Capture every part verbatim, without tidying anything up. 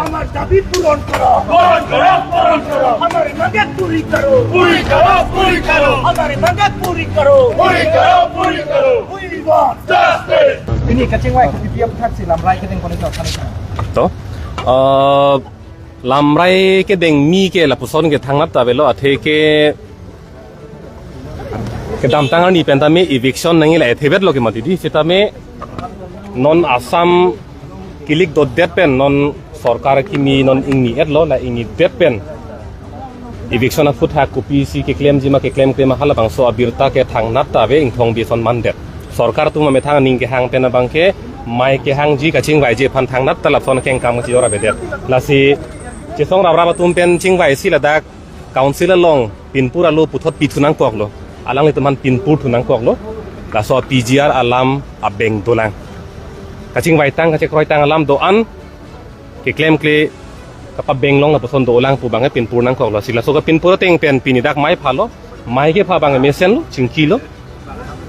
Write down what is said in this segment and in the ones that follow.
আমার দাবি পূরণ করো। পূরণ করো, পূরণ করো। আমার মাঙে পুরি করো। পুরি করো, পুরি করো। আমার মাঙে পুরি করো। পুরি করো, পুরি করো। We want justice. Pini kachingvai ke P P F thaksi lamrai kedeng kone to kane. To, eh, lamrai kedengmi ke lapuson ke thangnat ta avelo, athe ke kedamtang arni pen tame eviction nangji la ethe vetlo ke mati di, sitame non Assam kilik dotdet pen non sorkar kimi non ingni-etlo, la ingni-det pen eviction aphuthak kopisi keklemji ma keklemkle ma halabangso abirta ke thangnat ta ave, ingthong bison mandet. Sorkar atum amethang aning kehang pen abangke mai kehangji kachingvaiji aphan thangnat ta lapuson kengkam kachejor avedet. Lasi chesong raprap atum pen chingvaisi ladak council along pinpur alo puthot pithu nangkoklo. Alanglitum aphan pinpur thu nangkoklo. Laso P G R alam abeng dolang. Kachingvaitang kachekroitang alam do-an keklemkle kapabeng long lapuson dolang pu abangke pinpur nangkoklo. Si laso kapinpur ateng pen pini dak mai phalo. Mai kepha abang mesenlo, chingkilo.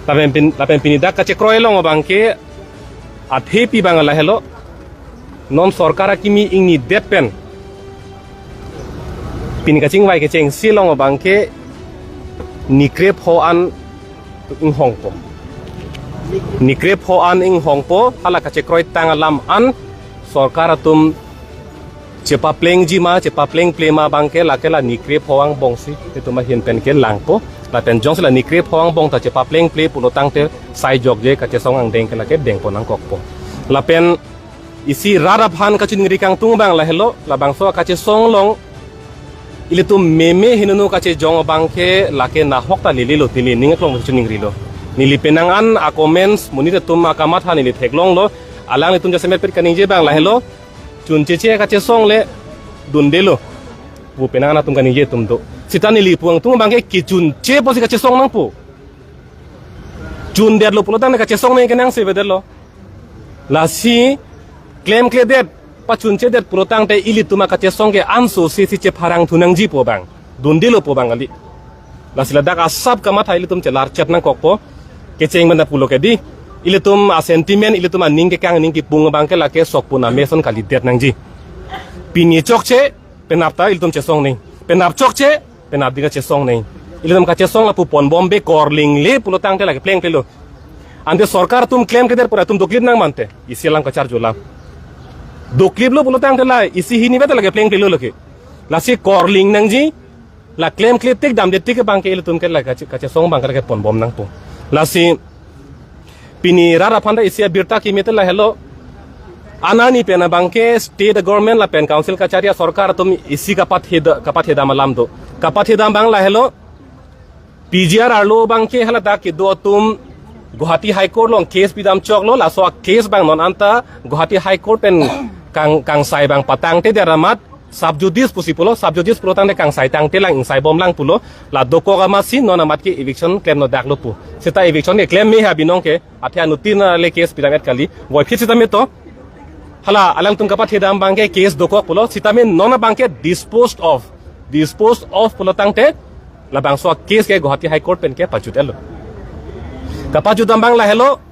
Lapen pin, lapen pini dak kachekroi along abangke athepi abang lahelo. Non sorkar akimi ingni-det pen pini kachingvai kechengsi along abangke nikrepho an inghongpo. Nikrepho an inghongpo, hala kachekroitang alam an sorkar atum chepaplengji ma, chepaplengple ma abangke lake la nikrepho angbongsi itum ahin pen kelangpo. Lapen jongsi la nikrepho angbong ta chepaplengple pulo tangte sai jokje kachesong angdeng ke lake dengpon nangkokpo. Lapen isi rat aphan kachiningri kangtung abang lahelo, labangso kachesong along ilitum meme hinunu kachejong abangke lake nahok ta lelelo, neli ning aklong kachiningrilo. Neli penang an a-comments monit atum akamatha neli theklonglo. Alanglitum jasemet pet kaningje abang lahelo, chuncheche kachesong le dundelo pu penang an atum kaningje atum do. Sita neli pu angtung abangke kechunche pusi kachesong nangpo. Chundetlo pulo tangte kachesong nangji ke nangsevedetlo. Lasi klemkledet, pachunchedet pulo tangte ilitum akachesong ke anso sisi chepharang thu nangji pu abang, dundelo pu abang kali. Lasi ladak asap kamatha ilitum chelarchet nangkokpo. Kecheng benda pulo ke di, ilitum a-sentiment, ilitum aning kekang, aning kipung abangke lake sokpun ameson kalidet nangji. Pini chokche, penap ta ilitum chesong nangji. Penap chokche, penap di kachesong nangji. Ilitum kachesong lapu ponbombe, korlingle pulo tangte lake plengplelo. Ante sorkar atum klemkledet pura atum doklip nang mante. Isi alam kacharjulang. Dokliplo pulo tangte la isi hini vete lake plengplelo lake. Lasi korling nangji, la klemkle tik damde tik abangke ilitum ke la kache, kachesong abangke lake ponbom nangpo. Lasi pini rat aphan ta isi abirta kimete lahelo. Anani pen abangke state government lapen council kachari asorkar atum isi kapatheda, kapathedam alam do. Kapathedam abang lahelo. P G R arlo abangke haladak kedo atum Guwahati High Court along case pidam choklo, laso a-case abang non anta Guwahati High Court pen kang, kangsai abang patangtedet amat sub judice pusi pulo, sub judice pulo tangte kangsai tangtelang, ingsaibomlang pulo, la dokok amatsi non amat ke eviction klemno daklo pu. Seta eviction ke klem me ha binong ke, athe anuttin le case pidam-et kali, voiphit sitame to. Hala alangtum kapathedam abangke case dokok pulo, sitame non abangke disposed of. Disposed of pulo tangte, labangso a-case ke Guwahati High Court pen ke pajut-etlo. Kapajutdam abang lahelo,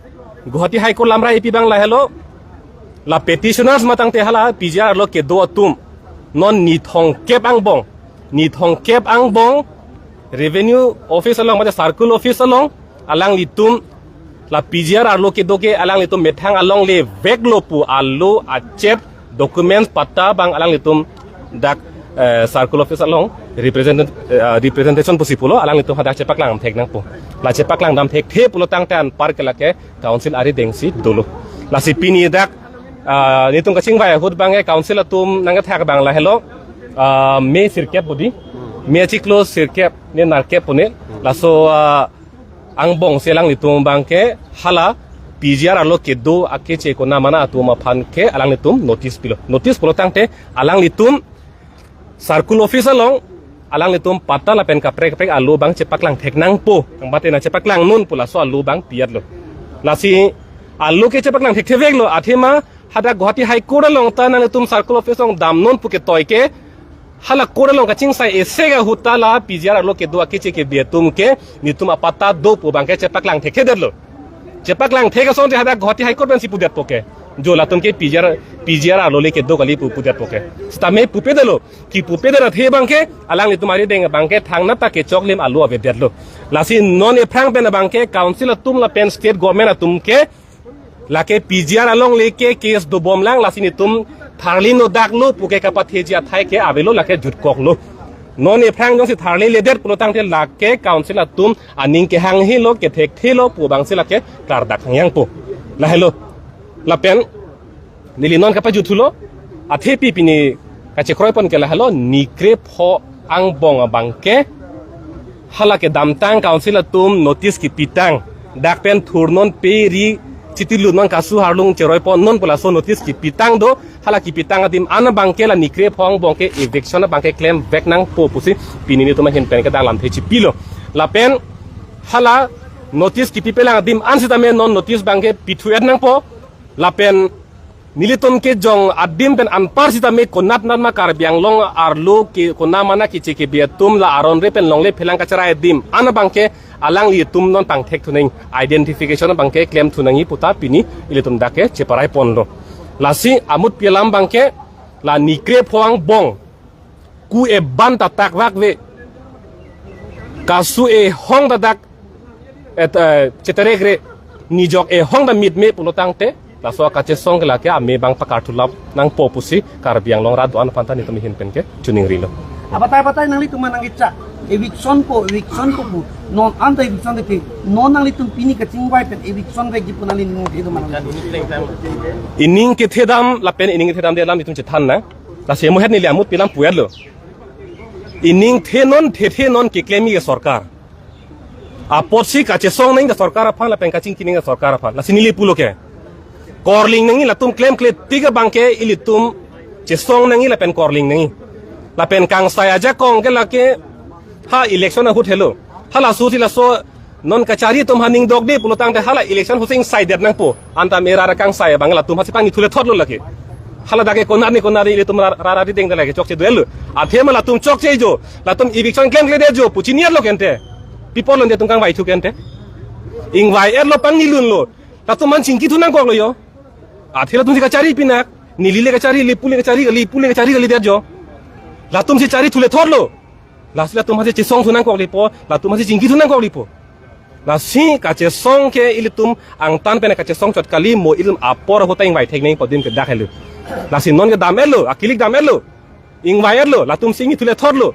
Guwahati High Court lamra ipi abang lahelo, la petitioners matangte hala P G R arlo kedo atum non ni thomkep angbong, ni thomkep angbong Revenue Office along, mate Circle Office along, alanglitum la P G R arlo kedo ke alanglitum methang alongle veklo pu alo achep documents patta abang alanglitum dak, eh, Circle Office along represent, eh, representation pusi pulo, alanglitum hadak chepaklang thek nangpo. La chepaklang dam thekthe pulo tangte anpar ke lake council arideng si dolo. Lasi pini dak, ah, netum kachingvai ahut abangke council atum nangkethak abang lahelo, ah, me sirkep bodi, me chiklo sirkep, ne nerkep pu ne. Laso, ah, angbong si alanglitum abangke hala P G R arlo kedo akeche konamana atum aphan ke alanglitum notice pilo. Notice pulo tangte alanglitum Circle Office along alanglitum patta lapen kaprek kaprek alo abang chepaklang thek nangpo. Angbate nangchepaklang non pu laso alo abang pi-etlo. Lasi alo ke chepaklang thekthe veklo, athema hadak Guwahati High Court along ta nanglitum Circle Office along dam non pu ketoi ke, hala court along kachingsai isi ahut ta la P G R arlo kedo akeche kebi atum ke netum apatta do pu abangke chepaklang thekthedetlo. Chepaklang thek asonte hadak Guwahati High Court pensi pudetpo ke. Jo latum ke P G R, P G R arlo le kedo kali pu pudetpo ke. Sitame pupedetlo, kipupedet athe abangke, alanglitum arideng abangke, thangnat ta kechoklim alo avedetlo. Lasi non ephrang pen abangke, council atum lapen state government atum ke, lake P G R along le ke case dobomlang, lasi netum tharli nodaklo pu ke kapatheji athai ke avelo, lake jutkoklo. Non ephrang jongsi tharliledet pulo tangte lake council atum aning kehanghelo, kethekthelo pu abangsi lake klardak hangyangpo. Lahelo. Lapen neli non kapajuthulo, athepi pini kachekroipon ke lahelo, nikrepho angbong abangke hala kedamtang council atum notice kipitang, dak pen thurnon pe ri chitilu non kasu harlung cheroiponnon pu laso notice kipitang do, hala kipitang adim an abangke la nikrepho angbong ke eviction abangke klemvek nangpo pusi pini netum ahin pen ke dang lamthe chipilo. Lapen hala notice kipipelang adim an sitame non notice abangke pithu-et nangpo. Lapen nelitum kejong adim pen anpar sitame konatnat ma Karbi Anglong arlo ke konat ma na keche kebi atum la aron re pen longle phelang kacherai adim an abangke alanglitum non pangthekthunang, identification abangke klemthunangji puta pini ilitum dak ke cheparaiponlo. Lasi amutpi alam abangke la nikrepho angbong ku eban ta takvak ve, kasu ehong ta dak et, eh, cheterekre, nijok ehong ta mitme pulo tangte, laso kachesong ke lake ame abang pakarthulap nangpo pusi Karbi Anglong rat do-an aphanta netum ahin pen ke chiningrilo. Abatai abatai nanglitum nangkechak eviction po, eviction po pu. Non anta eviction de, non nanglitum pini kachingvai pen eviction de ji pu nangli ning kethedo ma nang? Ining kethedam lapen ining kethedamde alam netum chethan nang. Lasi amohet neli amutpi alam pu-etlo. Ining thenon thethenon keklemji ke sorkar. Apotsi kachesong nangji ta sorkar aphan lapen kachingki nangji ta sorkar aphan. Lasi neli pulo ke, korling nangji, latum klemkle tik abangke ilitum chesong nangji lapen korling nangji. Lapen kangsai ajakong ke lake ha election ahut helo. Halaso si laso non kachari atum ha ning dokde pulo tangte hala election ahut si ingsaidetnangpo. Anta me rara kangsai abang latum hasi pangni thule thotlo lake. Hala dak ke konat ni konat ni ilitum ra-, rara rideng lake chokche duel lo. Athema latum chokche jo, latum eviction klemkledet jo pu chiniatlo kente. Pi apotlo netum kangvaithu kente? Ingvai-etlo, pangnilunlo. Latum aphan chingkithu nangkoklo jo. Athe latum si kachari pinak. Neli le kachari, le pu le kachari, le pu le kachari kalidet jo. Latum si chari thule thotlo. Lasi latum hasi chesongthu nangkoklipo, latum hasi chingkithu nangkoklipo. Lasi kachesong ke ilitum angtan pen kachesong chot kali, mo ilitum apor ahut ta ingvai thek nangpo adim ke dak helo. Lasi non kedam-etlo, akilik dam-etlo, ingvai-etlo, latum si ingni thule thotlo.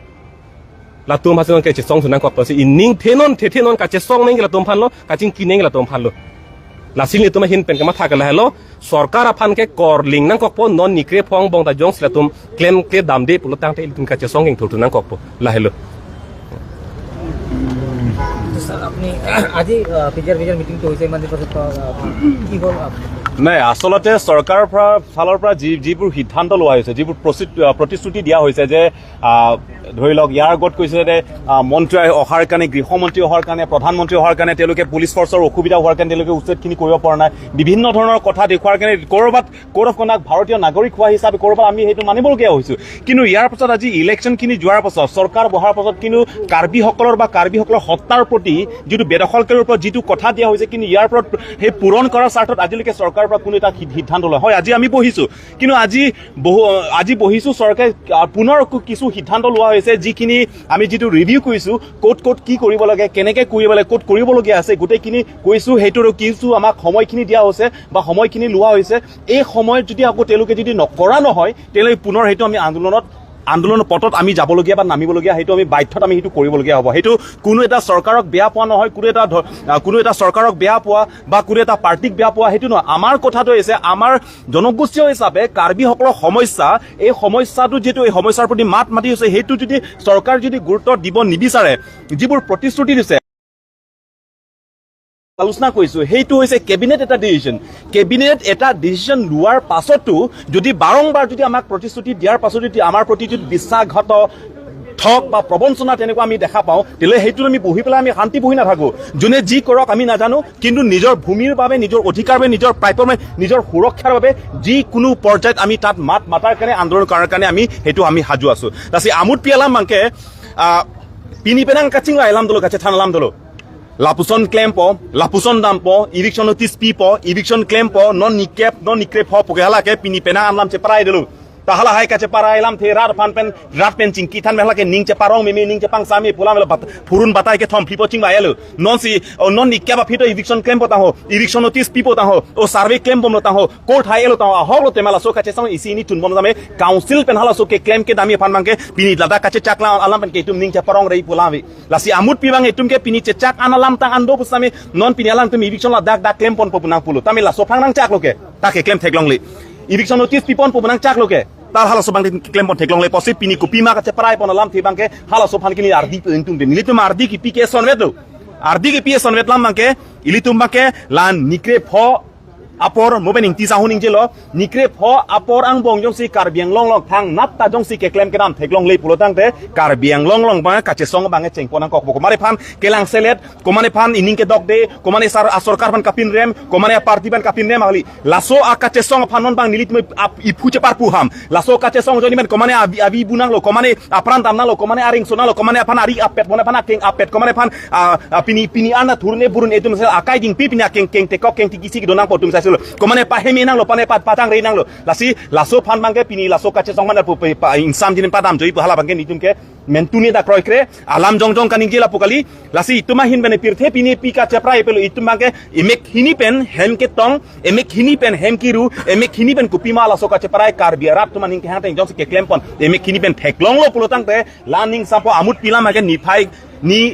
Latum hasi non kachesongthu nangkok, lasi ining thenon thethenon kachesong nangji latum aphanlo, kachingki nangji latum aphanlo. Lasi netum ahin pen kematha ke lahelo, sorkar aphan ke korling nangkokpo, non nikrepho angbong ta jongsi latum klemkle damde pulo tangte ilitum kachesong kengthurthu nangkokpo, lahelo. তো স্যার, আপুনি আজি P G আৰ, P G আৰ মিটিংটো হৈছে, ইমান দিনৰ পাছত, আহ, কি হ'ল, আহ? নাই, আচলতে চৰকাৰৰ পৰা, ফালৰ পৰা যি, যিবোৰ সিদ্ধান্ত লোৱা হৈছে, যিবোৰ প্ৰচি-, আহ, প্ৰতিশ্ৰুতি দিয়া হৈছে যে, আহ, ধৰি লওক, ইয়াৰ আগত কৈছে যে, আহ, মন্ত্ৰী অহাৰ কাৰণে, গৃহমন্ত্ৰী অহাৰ কাৰণে, প্ৰধানমন্ত্ৰী অহাৰ কাৰণে তেওঁলোকে পুলিচ ফৰ্চৰ অসুবিধা হোৱাৰ কাৰণে তেওঁলোকে উচ্ছেদখিনি কৰিব পৰা নাই, বিভিন্ন ধৰণৰ কথা দেখুওৱাৰ কাৰণে ক'ৰবাত কোড অফ কণ্ডাক্ট ভাৰতীয় নাগৰিক হোৱা হিচাপে ক'ৰবাত আমি সেইটো মানিবলগীয়া হৈছোঁ। কিন্তু ইয়াৰ পাছত আজি ইলেকশ্যনখিনি যোৱাৰ পাছত, চৰকাৰ বহাৰ পাছত কিন্তু কাৰ্বিসকলৰ বা কাৰ্বিসকলৰ সত্তাৰ প্ৰতি যিটো বেদখলকাৰীৰ ওপৰত যিটো কথা দিয়া হৈছে, কিন্তু ইয়াৰ ওপৰত সেই পূৰণ কৰাৰ স্বাৰ্থত আজিলৈকে চৰকাৰৰ পৰা কোনো এটা সি-, সিদ্ধান্ত লোৱা হয়। আজি আমি বহিছোঁ, কিন্তু আজি বহু, আজি বহিছোঁ, চৰকাৰে, আহ, পুনৰ কু-, কিছু সিদ্ধান্ত লোৱা হৈছে, যিখিনি আমি যিটো ৰিভিউ কৰিছোঁ, ক'ত ক'ত কি কৰিব লাগে, কেনেকে কৰিব লাগে, ক'ত কৰিবলগীয়া আছে, গোটেইখিনি কৈছোঁ। সেইটোৰ কিছু আমাক সময়খিনি দিয়া হৈছে বা সময়খিনি লোৱা হৈছে। এই সময়ত যদি আকৌ তেওঁলোকে যদি নকৰা নহয়, তেনেহ'লে পুনৰ সেইটো আমি আন্দোলনত, আন্দোলনৰ পথত আমি যাবলগীয়া বা নামিবলগীয়া, সেইটো আমি বাধ্যত আমি সেইটো কৰিবলগীয়া হ'ব। সেইটো কোনো এটা চৰকাৰক বেয়া পোৱা নহয়, কোনো এটা ধ-, আহ, কোনো এটা চৰকাৰক বেয়া পোৱা বা কোনো এটা পাৰ্টিক বেয়া পোৱা, সেইটো নহয়। আমাৰ কথাটো হৈছে, আমাৰ জনগোষ্ঠীয় হিচাপে কাৰ্বিসকলৰ সমস্যা, এই সমস্যাটো যিহেতু এই সমস্যাৰ প্ৰতি মাত মাতি হৈছে, সেইটো যদি চৰকাৰ যদি গুৰুত্ব দিব নিবিচাৰে, যিবোৰ প্ৰতিশ্ৰুতি দিছে, আলোচনা কৰিছোঁ, সেইটো হৈছে কেবিনেট এটা ডিচিশ্যন। কেবিনেট এটা ডিচিশ্যন লোৱাৰ পাছতো যদি বাৰম্বাৰ যদি আমাক প্ৰতিশ্ৰুতি দিয়াৰ পাছতো যদি আমাৰ প্ৰতি যদি বিশ্বাসঘাত ঠগ বা প্ৰবঞ্চনা তেনেকুৱা আমি দেখা পাওঁ, তেতিয়াহ'লে সেইটো আমি বহি পেলাই আমি শান্তি বহি নাথাকোঁ। যোনে যি কৰক আমি নাজানো, কিন্তু নিজৰ ভূমিৰ বাবে, নিজৰ অধিকাৰ বাবে, নিজৰ প্ৰাপ্যৰ বাবে, নিজৰ সুৰক্ষাৰ বাবে যিকোনো পৰ্যায়ত আমি তাত মাত মাতাৰ কাৰণে, আন্দোলন কৰাৰ কাৰণে আমি সেইটো আমি সাজু আছোঁ। Lasi amutpi alam abangke, ah, pini penang kachingvai alam dolo, kachethan alam dolo. Lapuson klempo, lapuson dampo, eviction notice pipo, eviction klempo, non nikep, non nikrepho puke hala ke pini penang an lam cheparai dulu. Ta hala hai kacheparai lamthe rat aphan pen, rat pen chingki than pen hala ke ning cheparong meme, ning chepangsa me pu alam lo bat-, phurun batai kethom phli po chingvai lo. Non si, o non nikep aphi to eviction klempo tangho, eviction notice pipo tangho, o survey klembomlo tangho, court hai lo tangho, ahok lo tema laso kachesong isi ini tunbom tame, council pen halaso keklem kedam aphan abangke, pini ladak kachechak la alam pen ke itum ning cheparong rei pu alam vi. Lasi amut pi abang itum ke pini chechak an alam tang an do pusitame non pini alangtum eviction ladak dak klemponpo pu nangpulo. Tame laso aphrang nangchaklo ke. Ta keklem theklongle. Eviction notice piponpo pu nangchaklo ke. Ta halaso abang keklempon theklongle pusi pini kopima kacheparai pon alamthe abangke halaso aphan ke neli ardi pu ingtungte. Nelitum ardi kipi ke sonvetlo. Ardi kipi sonvet alam abangke ilitum abangke la nikrepho apor mo pen ingti sahun ingjelo, nikrepho apor angbong jongsi Karbi Anglong along thangnat ta jongsi keklem kedam theklongle pulo tangte Karbi Anglong along abang kachesong abang chengpon nangkokpo. Komane aphan kelangselet, komane aphan ining kedokde, komane sar asorkar aphan kapinrem, komane aparty aphan kapinrem ahli. Laso akachesong aphan non abang nelitum ap-, iphu cheparpu ham. Laso kachesong ajoine pen komane avi, avi bu nanglo, komane apran dam nanglo, komane areng so nanglo, komane aphan ari apet, komane aphan akeng apet, komane aphan, ah, ah, pini, pini ana thurne burun itum sel akai jingpi pini akeng keng tekok keng tikisi kedo nangpo itum sel. Komane paheme nanglo, pane pa-, patang rei nanglo. Lasi, laso aphan abangke pini laso kachesong mana pu pe-, pa-, ingsam jin padam joi pu hala abangke nelitum ke mentune dak kroikre, alam jongjong kaningje lapu kali. Lasi itum ahin pen pirthe pini pi kacheparai pelo itum abangke emek hini pen hem ketong, emek hini pen hem kiru, emek hini pen kopima laso kacheparai Karbi arat atum aning kehang teng jongsi keklempon. Emek hini pen theklonglo pulo tangte, la ning sampo amut pi alam ke niphai ni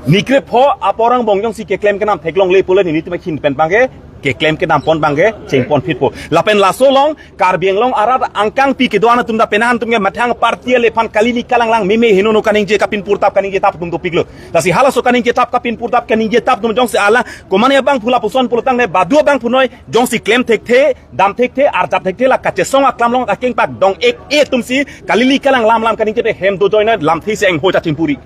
nikrepho apor angbong jongsi keklem kedam theklongle pulo nelitum ahin pen abangke keklem kedampon abangke chengpon phitpo. Lapen laso along Karbi Anglong arat angkangpi kedo-an atum ta penang atum ke methang party ale aphan kalili kalanglang meme henono kaningje kapin purtap kaningje tap atum dopiklo. Lasi halaso kaningje tap kapin purtap kaningje tap atum jongsi ala komane abangphu lapuson pulo tangne badu abangphu noi jongsi klem thekthe, dam thekthe, arjap thekthe la kachesong aklam along akeng pak dong ek-e atumsi kalili kalanglam lam kaningje pe hem dojoi na lamthe si engho chachingpuri.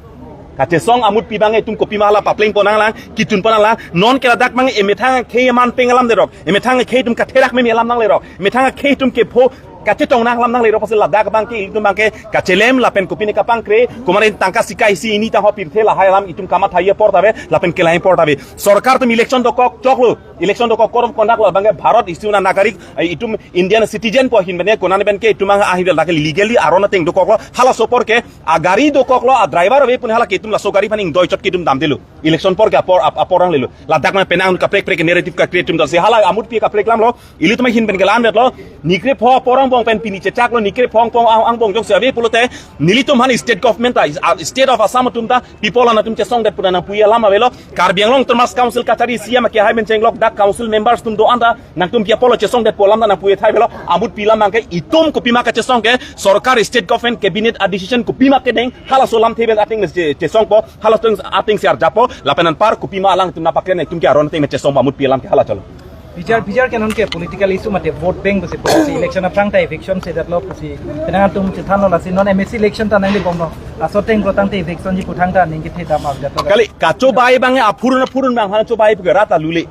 Kachesong amut pi abang itum kopima hala paplengpon nanglang, kitunpon nanglang, non ke ladak abang emethang akhei aman peng alam derok, emethang akhei atum katherak meme alam nanglerok, emethang akhei atum kepho kachetong nanglam nanglerok pusi ladak abangke itum abangke kachelem lapen kopine kapangkre, komane tangka sika isi ini tangho pirthe lahai alam itum kamatha apor ta ave, lapen kelai apor ta ave. Sorkar atum election dokok choklo, election dokok code of conduct lo abangke Bharat isi una nagarik, eh, itum Indian citizen po ahin pen konane pen ke itum ang ahin dak legally aron ateng dokoklo, halaso apor ke agari dokoklo, adriver ave pun hala ke itum laso gari aphan ingdoi chot ke itum damdelo. Election apor ke apor ap-, apor nanglelo. Ladak ma penang kaprek prek narrative ka-create atum dasi hala amut pi kaprek lamlo. Ilitum ahin pen kelan vetlo. Nikrepho apor angbong pen pini chechaklo nikrepho apor ang-, angbong jongsi ave pulote nelitum aphan state government ta, is-, ah, state of Assam atum ta people an atum chesongdet pu nangpuji alam avelo. Karbi Anglong Autonomous Council kachari C M ke hai pen chenglok dak council members atum do-an ta nangtum pi apotlo chesongdet pu alam ta nangpuji thai avelo. Amut pi alam abangke itum kopima kachesong ke sorkar, state government, cabinet a decision kopima kedeng halaso alamthe pen ateng che-, chesongpo, halaso ateng si arjappo, lapen anpar kopima alangtum nangpaklem itum ke aron ateng chesongpo amut pi alam ke hala cholo. P G R, P G R ke non ke political issue mate vote bank pusi pusi election aphrang ta eviction sedetlo pusi. Penang atum chethanlo lasi non M A C election ta nanglebomlo. Laso ateng pulo tangte eviction ji puthang ta ning kethe dam arjaplo. Kali kachobai abang aphurun aphurun abang han chobai pu ke rat alule.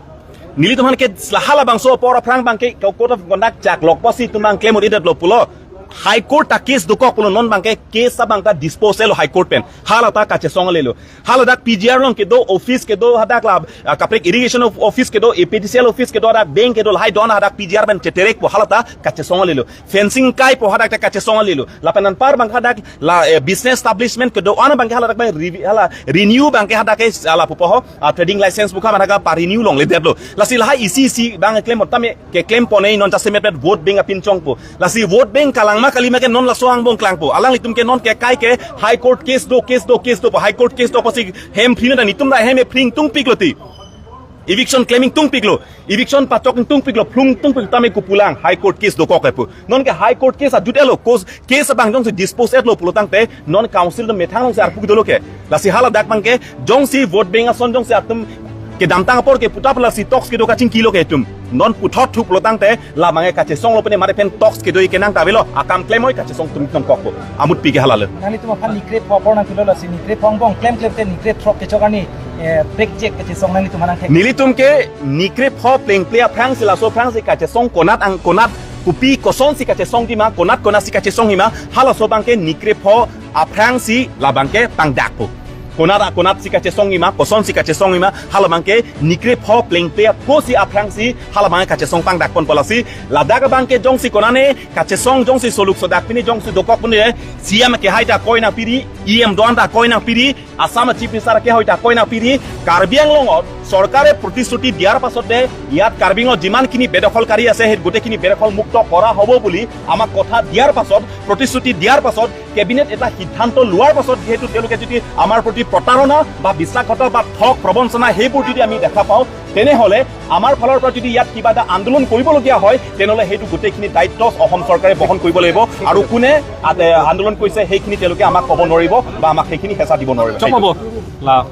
Nelitum aphan ke la halabangso apor aphrang abangke code of conduct chaklok pusi itum abang klem un-edetlo pulo. High Court ta case dokok pulo non abangke case abang ta dispose lo High Court pen. Hala ta kachesong lelo. Hala dak P G R along kedo office kedo hadak la, ah, kaprek irrigation of office kedo, A P D C L office kedo hadak bank kedo lahai do-an hadak P G R pen cheterekpo hala ta kachesong lelo. Fencing kaipo hadak ta kachesong lelo. Lapen anpar abang hadak la, eh, business establishment kedo-an abangke hala dak abang revi-, hala renew abangke hadak ke hala pupo ho, ah, trading license bukha mana ka pa renew longledetlo. Lasi lahai isi isi abang klem tame keklem pon-e non jasemet pet vote bank apin chongpo. Lasi vote bank kalang ma kali ma ke non laso angbong klangpo. Alanglitum ke non ke kai ke High Court case do, case do, case do, High Court case do pusi hem phri na itum ta hem ephri ingtungpiklo ti. Eviction claiming tungpiklo. Eviction pachok ingtungpiklo, phlung tungpik tame kopulang High Court case dokok kepu. Non ke High Court case ajut-etlo, case, case abang jongsi dispose-etlo pulo tangte non council atum methang alongsi arpu dolo ke. Lasi hala dak abangke jongsi vote bank ason jongsi atum kedamtang apor ke puta pula si talks kedo kachingkilo ke itum. Non puthot thup lo tangte la abangke kachesong lo pene mare pen talks kedo kenang ta avelo. Akam klem oi kachesong atum nangkokpo. Amut pi ke hala lo. Nanglitum aphan nikrepho apor nangkilo lasi nikrepho angbong klem klem te nikrep throk kechok ani, eh, prekjek kachesong nanglitum aphan nangthek. Nelitum ke nikrepho plengple aphrangsi laso aphrangsi kachesong konat ang konat kopi kosonsi kachesong di ma konat konatsi kachesong hi ma halaso abangke nikrepho aphrangsi la abangke tangdakpo. Konat, konatsi kachesongji ma, kosonsi kachesongji ma, halabangke nikrepho plengpe akosi aphrangsi halabangke kachesong pangdakponpo lasi. Ladak abangke jongsi konane kachesong jongsi soluk sodak pini jongsi dokok pini, C M kehai ta koi nangpiri, E M doan ta koi nangpiri, Assam Chief Minister kehai ta koi nangpiri, Karbi Anglong ot চৰকাৰে প্ৰতিশ্ৰুতি দিয়াৰ পাছতে ইয়াত কাৰ্বি আংলঙত যিমানখিনি বেদখলকাৰী আছে, সেই গোটেইখিনি বেদখল মুক্ত কৰা হ'ব বুলি আমাক কথা দিয়াৰ পাছত, প্ৰতিশ্ৰুতি দিয়াৰ পাছত, কেবিনেট এটা সিদ্ধান্ত লোৱাৰ পাছত যিহেতু তেওঁলোকে যদি আমাৰ প্ৰতি প্ৰতাৰণা বা বিশ্বাসঘাতক বা ঠগ প্ৰবঞ্চনা সেইবোৰ যদি আমি দেখা পাওঁ, তেনেহ'লে আমাৰ ফালৰ পৰা যদি ইয়াত কিবা এটা আন্দোলন কৰিবলগীয়া হয়, তেনেহ'লে সেইটো গোটেইখিনি দায়িত্ব অসম চৰকাৰে বহন কৰিব লাগিব। আৰু কোনে আ-, এ, আন্দোলন কৰিছে সেইখিনি তেওঁলোকে আমাক ক'ব নোৱাৰিব বা আমাক সেইখিনি হেঁচা দিব নোৱাৰিব। চব হ'ব। লা-